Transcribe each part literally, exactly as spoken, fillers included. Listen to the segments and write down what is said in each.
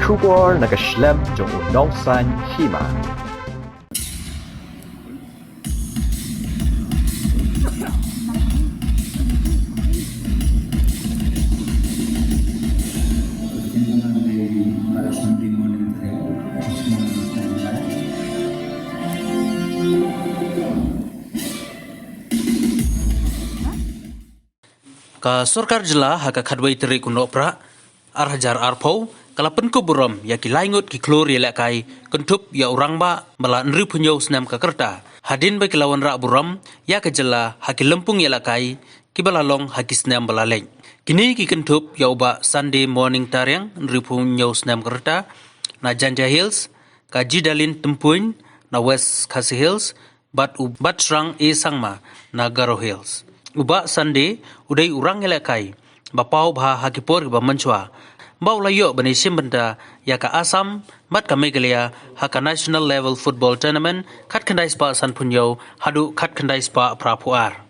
Khubor na ka shlem jong u nongsan hima. Ka sorkar jylla ha ka khatwei tarik u Nohprah ar hajar arphew ka la pynkup burom ïa ki lai ngut ki khlur ïalehkai kynthup ïa u rangbah ba la hynriewphew hynñiew snem ka rta, hadien ba ki la wanrah burom ïa ka jylla ha ki lympung ïalehkai kiba la long ha ki snem ba la leit. Kine ki kynthup ïa u Bah Sunday Morning Tariang, hynriewphew hynñiew snem ka rta, na Jaintia Hills, ka Jidalin Tympuin na West Khasi Hills, bad u Batsrang A Sangma na Garo Hills. U Bah Sunday u dei u rangïalehkai ba paw bha ha ki por kiba mynshuwa, ba u la ïoh ban ïashim bynta ïa ka Assam bad ka Meghalaya ha ka National Level Football Tournament khatkhyndai spah sanphew hynñiew haduh khatkhyndai spah phraphew ar.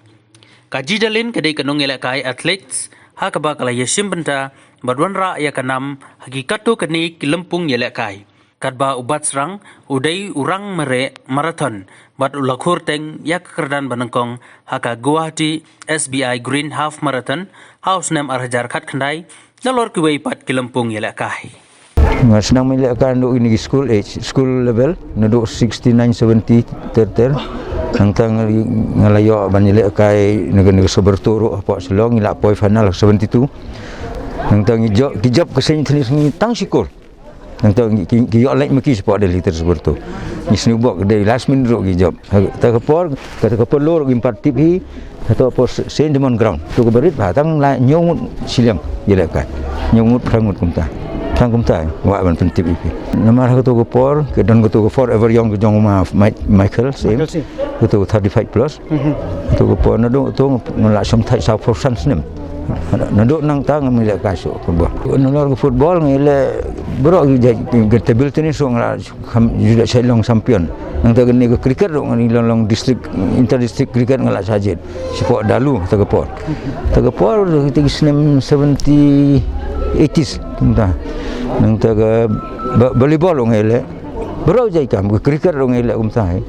Ka Jidalin ka dei ka nongïalehkai athletics ha kaba ka la ïashim bynta bad wanrah ïa ka nam ha ki katto katne ki lympung ïalehkai. Katba u Batsrang u dei u rangmareh marathon bad u la khur teng ïa ka kyrdan ba nyngkong ha ka Guwahati S B I Green Half Marathon ha u snem ar hajar khatkhyndai, nalor kiwei pat ki lympung ïalehkai. Nga sdang ban ïalehkai naduh kine ki school age, school level, naduh sixty-nine, seventy ter ter. Nangta nga, nga la ïoh ban ïalehkai na ka, na ka Subrata ruh hapoh Shillong, ngi la poi final seventy-two. Nangta ngi jop, ki jop ka seng thni sngi tang shi kol. Nangta ki, ki, ki ïoh leit ma ki shapoh Delhi ter Subrata. Ngi sniew bok dei last minute ruh ki jop. Ha, ta ka por, kata ka por lor kim pat tip hi, hato por Saint Edmund Ground. To ka barit bha tang la hynñiew ngut shiliang ïalehkai. Hynñiew ngut, phra ngut kumta. Tang kumta, wat ban pyntip ïa phi. Namar ha kato ka por, ka don kato ka Forever Young ka jong u ma Mike-, Michael Siem. Michael Siem. Kato ka thirty-five plus. Mhm. Kato ka por naduh to nga la shong thait sawphew san snem. Naduh nangta ngam ïalehkai shuh football. Nalor ka football nga ïaleh baroh ki jait, ka table tennis ruh nga la kham, ju da shait long champion. Nangta kane ka cricket ruh nga la long, long district, inter district cricket nga la shah jied. Shapoh Dalu, ta ka por. Ta ka por, kita ki snem seventy, eighties, nangta. Nangta ka ba-, volleyball ruh nga ïaleh. Baroh jait kam, ka cricket ruh nga ïaleh kumta hi.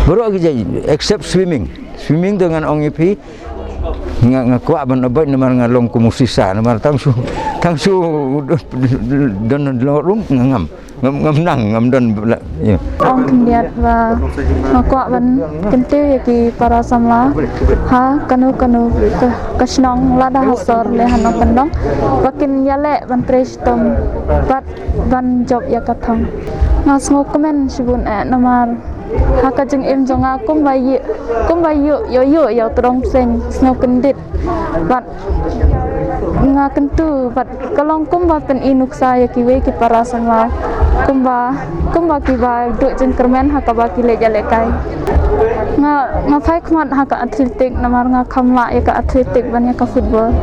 Baroh ki jait, except swimming. Swimming te ngan ong ïa phi, nga, nga kwah ban avoid namar nga long kum u sisa, namar tang shu, tang shu don, don, don rum nga ngam. Ngam, ngam nang, ngam don bla, ïa. Ong khyndiat ba nga kwah ban kyntiew ïa ki para samla ha kano kano ka, ka shnong lada ha sor lane ha nongkyndong ba kin ïaleh ban trei shitom bad ban jop ïa ka thong. Nga sngewkmen shibun eh namar ha ka jingim jong nga kumba ïoh, kumba ïoh, ïoh, ïoh, ïoh u tdong bseiñ, sngewkyndit. Bad nga kyntu bad ka long kumba pyni nuksa ïa kiwei ki para samla kumba, kumba kiba duh jingkyrmen ha kaba ki leit ïalehkai. Nga, nga phai khmat ha ka athletic namar nga kham lah ïa ka athletic ban ïa ka football.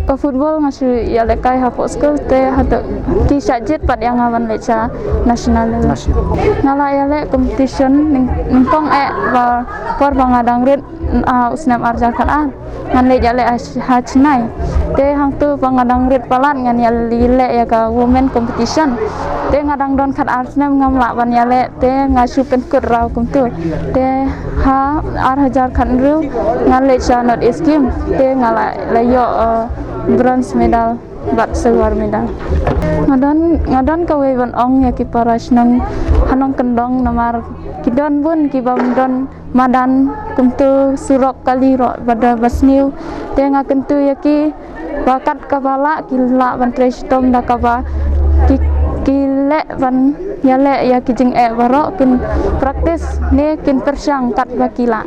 Ka football nga shu ïalehkai hapoh skul te haduh ki shah jied pat ïa nga ban leit sha national level. National. Nga la ïaleh competition nyng-, nyngkong eh ba por ba nga dang rit, ah, u snem ar hajar khatar. Ngan leit ïaleh ha, ha Chennai. Te hangto ba nga dang rit palat ngan ïaleh ïa ka women competition. Te nga dang don khatar snem ngam lah ban ïaleh, te nga shu pynkut rau kumto. Te ha ar hajar khathynriew ngan leit sha North East Games. Te nga la, la ïoh, eh, bronze medal bad silver medal. Nga don, nga don kawei ban ong ïa ki para shnong ha nongkyndong namar ki don bun ki bym don madan kumto, surok kali ruh bad ba sniew. Te nga kyntu ïa ki ba kat kaba lah ki lah ban trei shitom da kaba ki, ki leh ban ïaleh ïa ki jingeh baroh, kin practice ne kin pyrshang kat ba ki lah.